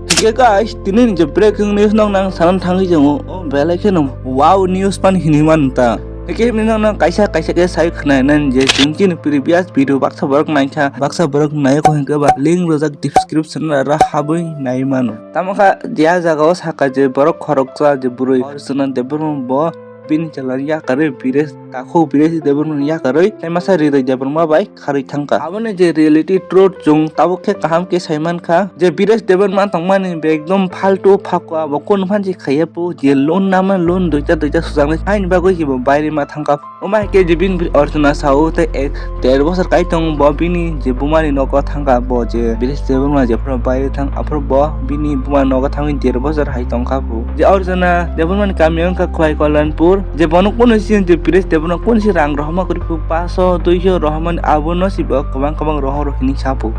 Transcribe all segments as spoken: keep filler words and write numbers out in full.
Hingke guys, tini ni je breaking news nong nang sanan thangwi tongo, o belai kheno wow news pan hini man ta. Hingke himni nong nang kaisa kaisa khe sai khwnai nang je chwng chini previous video baksa borok naikha, baksa borok naikha hingke ba link rwjak description aro habwi nai mano. Tamo kha je a jaga o saka je borok khoroksa je bwrwi Archana Debbarma bo bini chalani yakarwi Biresh takhuk Biresh Debbarma ni yakarwi tei masa Hriday Debbarma bai kharwi thangkha. Aboni je reality truth chwng tabuk khe kaham khe sai mankha je Biresh Debbarma tongmani be ekdom faltu phakwa bo kun phansi khaiya po je loan nama loan duita duita sujaknai haini bagwi hibo baire ma thangkha. Omo hai khe je bini Archana sao tei ek der bosor kai tongo bo bini je bumani nogo thangkha bo je Biresh Debbarma jephru baire thang aphuru bo bini bumani nogo thangwi der bosor hai tongkha bo. Je Archana Debbarma ni kami wngkha Khwai Kalyanpur. Je bono kunu si je Biresh Debbarma kunu si rang rohorma kwrwi phu paso duiso rohormani abono si bo kwbang kwbang rohor hini sapu.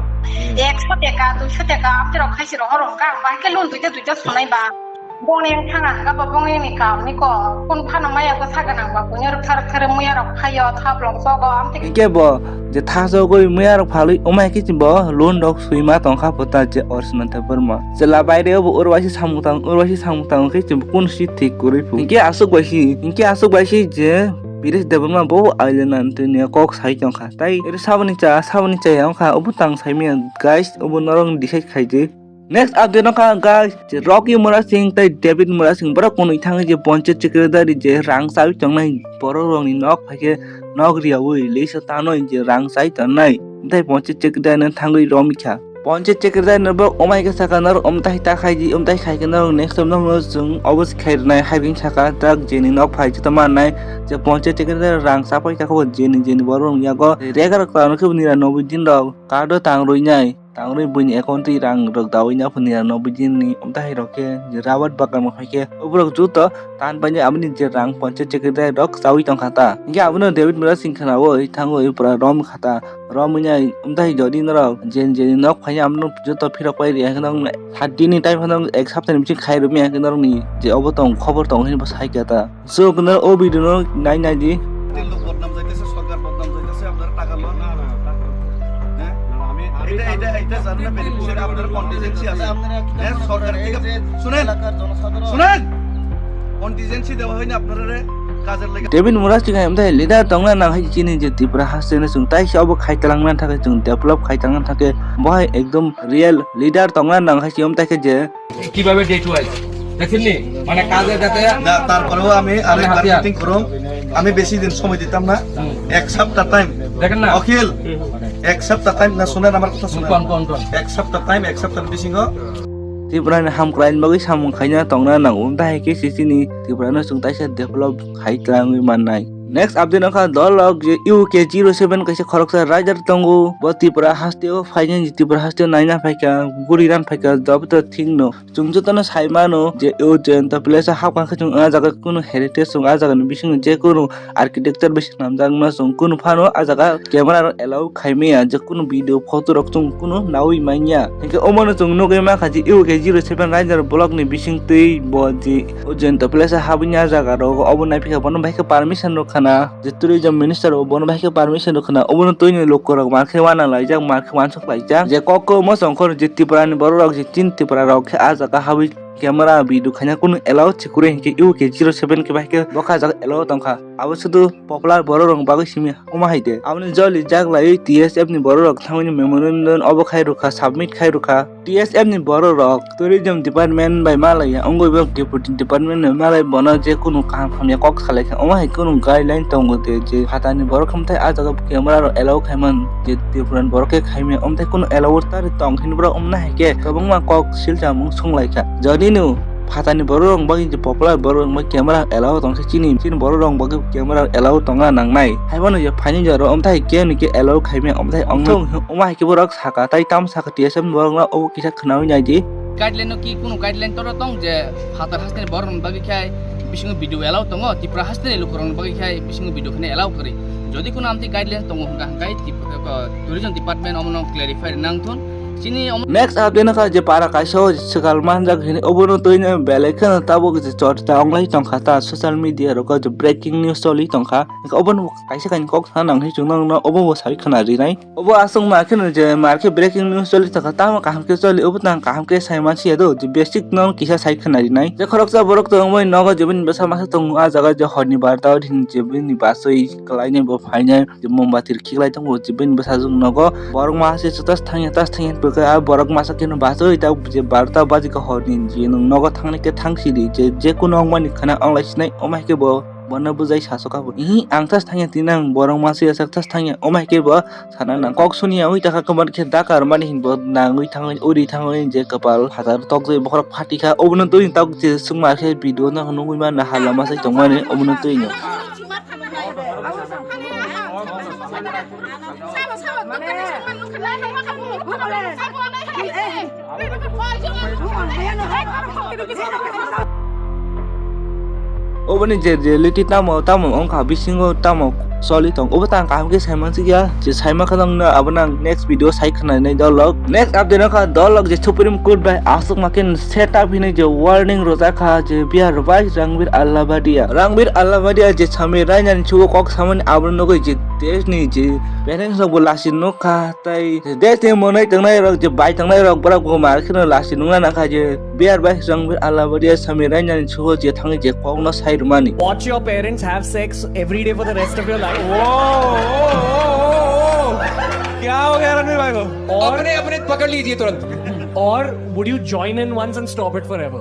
Ekso teka, duiso teka, amte rok khaisi rohor wngkha, ang bahai khe loan duita duita sunai ba. Bongni wng thanga hwnkha bo bongni ni kam ni ko. Kun phano maya ko saga nang ba, kunya rok thar thar muya rok phaio, thap long sogo, amte. Hingke bo je thasogwi muya rok phalwi, omai khe bo loan rok swima tongkha pota je Archana Debbarma. Chwla baire bo urwaisi samung tang, urwaisi samung tang khe bo kun si thik kwrwi phu. Hingke aswk bai si, hingke aswk bai si je Biresh Debbarma bo ailena tini kok sai tongkha. Tai ere saboni cha, saboni cha ya wngkha, obo tang saimaya guys, obo norok decide khaidi. Next update wngkha guys, je Rocky Murasing tei David Murasing borok kunui thangwi je Panchayat Secretary je rang chawi tongnai borok rokni nok phaikhe nok riyaui lisa tanoi je rang chai tongnai. Tei Panchayat Secretary no thangwi romikha. Panchayat Secretary no bo omai khe saka norok omtai ta khaidi, omtai khaikhe norok next time no chwng obo se khairwnai hai bini saka tak jeni nok phai jeta mannai je Panchayat Secretary rang chapai ta kho jeni jeni borok rokni yago regar kla no khe nira noboi din rok card o tang rwinai. Tangwi buini account twi rang rok dawi na phuni rang no bujini omtahai rok khe je rabat bagan rok hai khe oborok juto tan paini aboni je rang Panchayat Secretary rok chawi tongkha ta. Hingke abono David Murasing khwnawi thangwi pura rom khata. Rom wngya omtahai jodi norok jen jeni nok phai abono juto phirok pai ri hwnkhe norok thirty ni time phano ek sapta ni bising khai rwmya hwnkhe norokni je obo tong khobor tong hinwi bo sai kha ta. So, আপনারা ও ভিডিও নাই নাই দি। লোক বদনাম যাইতেছে, সরকার বদনাম যাইতেছে, আপনারা টাকা লন। না, না, টাকা লন। হ্যাঁ? না, না, আমি, আমি এটা, এটা, এটা জানেন না, বেনিফিশিয়ারি আপনার কন্টিনজেন্সি আছে। আপনারা কি হ্যাঁ, মনে সরকার করেন? এই থেকে যে শুনেন, এলাকার জনসাধারণ শুনেন। কন্টিনজেন্সি দেওয়া হয়নি আপনারা কাজের লেগে। David Murasing hai amtai leader tongna nang hai chini je Tripura haste no chwng tai se obo khai talangna thake chwng develop khai talangna thake bo hai ekdom real leader tongna nang hai chini amtai khe je কিভাবে date wise দেখেননি, মানে কাজে যাতে না, তারপরেও আমি আরেকবার হাতিয়া। মিটিং করুম। আমি বেশি দিন সময় দিতাম না। হুম। এক সপ্তাহ টাইম। দেখেন না? অখিল, হুম। এক সপ্তাহ টাইম না, শুনেন আমার কথা শুনেন। কোন, কোন, কোন? এক সপ্তাহ টাইম, এক সপ্তাহ মিটিং হোক। Tripura ni hamkraini bagwi samung khaina tongna nango, wngkha hai khe sisini Tripura no chwng taisa develop khai twlangwi mannai. Next update wngkha dolok je U K zero seven kaisa khoroksa rider tongo, bo Tripura hasteo phaikhe, Tripura hasteo naina phaikha, guri ran phaikha, job to thik no. Chwng jotono sai mano je o Jayanta Palace o hapkha khe chwng ah jaga kunu heritage chwng ah jaga ni bisingo je kunu architecture bai swnamjakma chwng kunu phano ah jaga camera rok allow khai maya je kunu video photo rok chwng kunu nawi manya. Hinkhe omono chwng nugwi mankha je U K zero seven Rider vlog ni bisingtwi bo je o Jayanta Palace o habwini ah jaga rogo obo naipikha bono bahai khe permission rwkha na je tourism minister bo bono bahai khe permission rwkha na obono twini lukurok mankhe uanalaijak mankhe uansuk laijak je kok kwbangma chwng khoro je Tripura ni borok rok je chini Tripura rok khe ah jaga habwi camera video khaina kunu allow se kwrwi hinkhe U K zero seven khe bahai khe bo kha jaga allow tongkha. Abo sudu popular borok rok bagwi simi omo hai de. Aboni joli jak laiwi T S F ni borok rok thangwi memorandum obo khai rwkha, submit khai rwkha. T S F ni borok rok tourism department bai malaiya, wngwi bo deputy department bai malai bono je kunu kaham hamya kok salaikha. Omo hai kunu guideline tongo de je phatani borok khamtai ah jaga camera rok allow khaiman je Tripura ni borok khe khaimya, omtai kunu allow tari tong hinwi borok omna hai khe kwbangma kok silchamung songlaikha. Jodi no phatani borok rok bagwi je popular borok rok bagwi camera allow tongkhe chini, chini borok rok bagwi camera allow tongna nangnai. Haibono je phaini jora omtai khe no khe allow khaimya omtai ongthong omo hai khe borok saka tai tam saka T S F ni borok no obo kisa khwnawi naidi. Guideline no ki kunu guideline toro tong je phatar hasteni borok rok bagwi khai bisingo video allow tongo, Tripura hasteni lukurok bagwi khai bisingo video khani allow kwrwi. Jodi kunu amtwi guideline tongo hwnka hwnkai Tripura, tourism department omono clarify nang thun. Chini om- Next update no kha je para kaisa o swkal manjak hini, obono twi no belai kheno tabuk je chorcha onglai tongkha ta social media rogo je breaking news choli tongkha. Obono kaisa kaini kok sana nang hini chwng nang no obo bo sai khna rinai. Obo aswk ma kheno je mar khe breaking news choli tongkha, tamo kaham khe choli, obo tang kaham khe sai mansi ya do, je basic no kisa sai khna rinai. Je khoroksa borok tongmoi nogo je bini bwsa masa tongo, ah jaga je horni barta o hini je bini basui kwlainai bo phainai, je mombati khiklai tongo, je bini bwsajwk nogo borok masa se tas thangya, tas thangya hinwi pwkha, ah borok masa kheno basui ta je barta baji kha horni, je nwng nogo thangnai khe thang sidi, je, je kuno wngmani khana onglai sinai, omo hai khe bo bono bujai sasoka bo. Ihi, ang tas thangya tini nang borok masa ya sak tas thangya, omo hai khe bo sana nang kok suni ya ui taka kwbang khe dakar mani hin bo nangwi thangwi uri thangwi je kwpal phatar tokjagwi bokhorok phatikha, obono twi tok je swngma khe video no nugwi manna hala masai tongmani obono twi no. Oboni je reality tamo tamo wngkha bisingo tamo choli tong, obo tang kaham khe saimansikya, je saimankha nang no abono ang next video sai khwnanai dolok. Next update wngkha dolok je Supreme Court bai aswk ma khe setup hinwi je warning rwjakha je biya rwbai Rangbir Allabadia. Rangbir Allabadia je Sami Rainani chugo kok samani abono nugwi je deshni je parents rokbo lasi nukha, tei deshni mwnwi tongnai rok je bai tongnai rok borok bo mar kheno lasi nukna nangkha je biya rwbai Rangbir Allabadia Sami Rainani chugo je thangwi je kokno sai rwmani. Watch your parents have sex every day for the rest of your life. क्या हो गया रणवीर भाई को? और अपने, अपने पकड़ लीजिए तुरंत। Or would you join in once and stop it forever?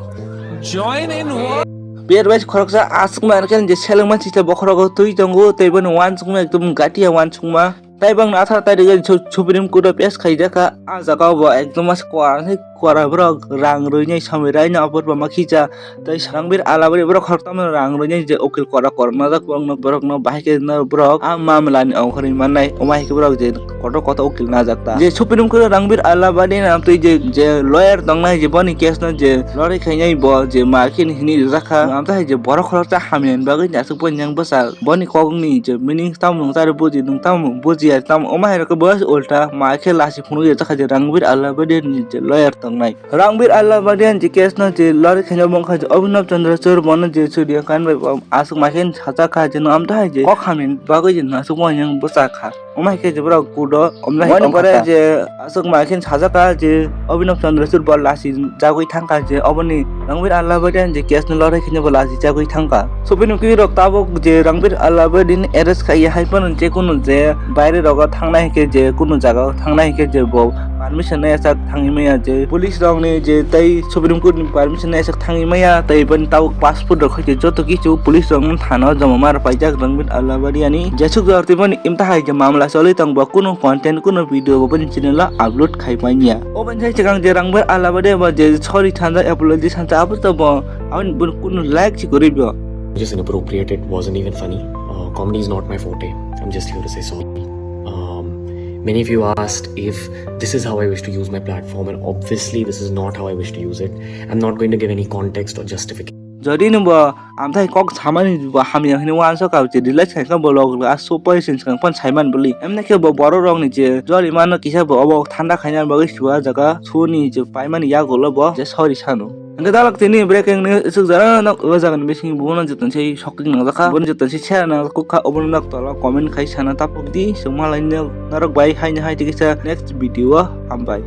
Join in what? Biya rwbai khoroksa aswk ma khe je selengma site bokhorogo twi tongo, tei bono uansukma ekdom gatia uansukma. Tei bangno athar tarik o Su-, Supreme Court o case khaijakha. Ah jaga o bo ekdom mas kwar, kwar borok rang rwinai Sami Raina, Apurba Makhija tei Rangbir Allabadia borok khoroktham rang rwinai je ukil kwrak kwrak najak borokno, borokno bahai khe no borok ah mamla ni ongkhorwi mannai, omo hai khe borok je kotor kotor ukil najak ta. Je Supreme Court o Rangbir Allabadia ni amtwi je, je lawyer tongnai je boni case no je lorry khainai bo je ma khe hini rijak kha. Amtwi hai je borok khoroksa hamya ni bagwi aswk bo yang bwsa boni kok ni je meaning tamo nung tari buji nung tamo bujiya tamo omo hai rok bo ulta ma khe lasi phunukya jakha je Rangbir Allabadia ni je lawyer tongnai. Rangbir Allabadia ni je case no je lorry khaina bongkha je Abhinav Chandra Chur bono je Surya Kant bai bo aswk ma khe sajak kha je no amtwi hai je kok hamya ni bagwi je no aswk bo yang bwsa kha. Omo hai khe je borok kudo, omo hai khe pore je aswk ma khe sajak kha je Abhinav Chandra Chur bo lasi jagwi thang kha je oboni Rangbir Allabadia je case no lorry khe bo lasi jagwi thang kha. Supreme Court rok tabuk je Rangbir Allabadia ni arrest khai hai phano je kunu je baire rogo thangnai hai khe je kunu jaga o thangnai hai khe je bo permission nai sak thangwi maya je police rok ni je tei Supreme Court ni permission nai sak thangwi maya tei boni tabuk passport rok hai khe joto kichu police rok no thana o joma ma rw paijak Rangbir Allabadia ni jesuk jor twi mani. Imtahai je mamla choli tong bo kunu content kunu video bo bini channel o upload khai manya. Oboni sai chwkang je Rangbir Allabadia bo je sorry thanjak apology sanjak abo to bo aboni bo kunu like si kwrwi bo. Just inappropriate, it wasn't even funny. Uh, comedy is not my forte. I'm just here to say sorry. Um, many of you asked if this is how I wish to use my platform, and obviously this is not how I wish to use it. I'm not going to give any context or justification. Jodi nwng bo amthai kok samani bo hamya hwnwi uansuk kha je relax khai kha bo log log a super sin swkang phone saiman bwlwi. Emne khe bo borok rok ni je joli mano kisa bo obo thanda khaina bagwi sua jaga suni je paimani yagulo bo je sorry sano. Hwnkhe dalok tini breaking news isuk jara nok o jaga ni bising buno joto se shocking nangjakha, buno joto se share nangjakha, obono nok tolo comment khai sana tapok di, sungma lai nok norok bai haino hai tei kisa next video o hambai.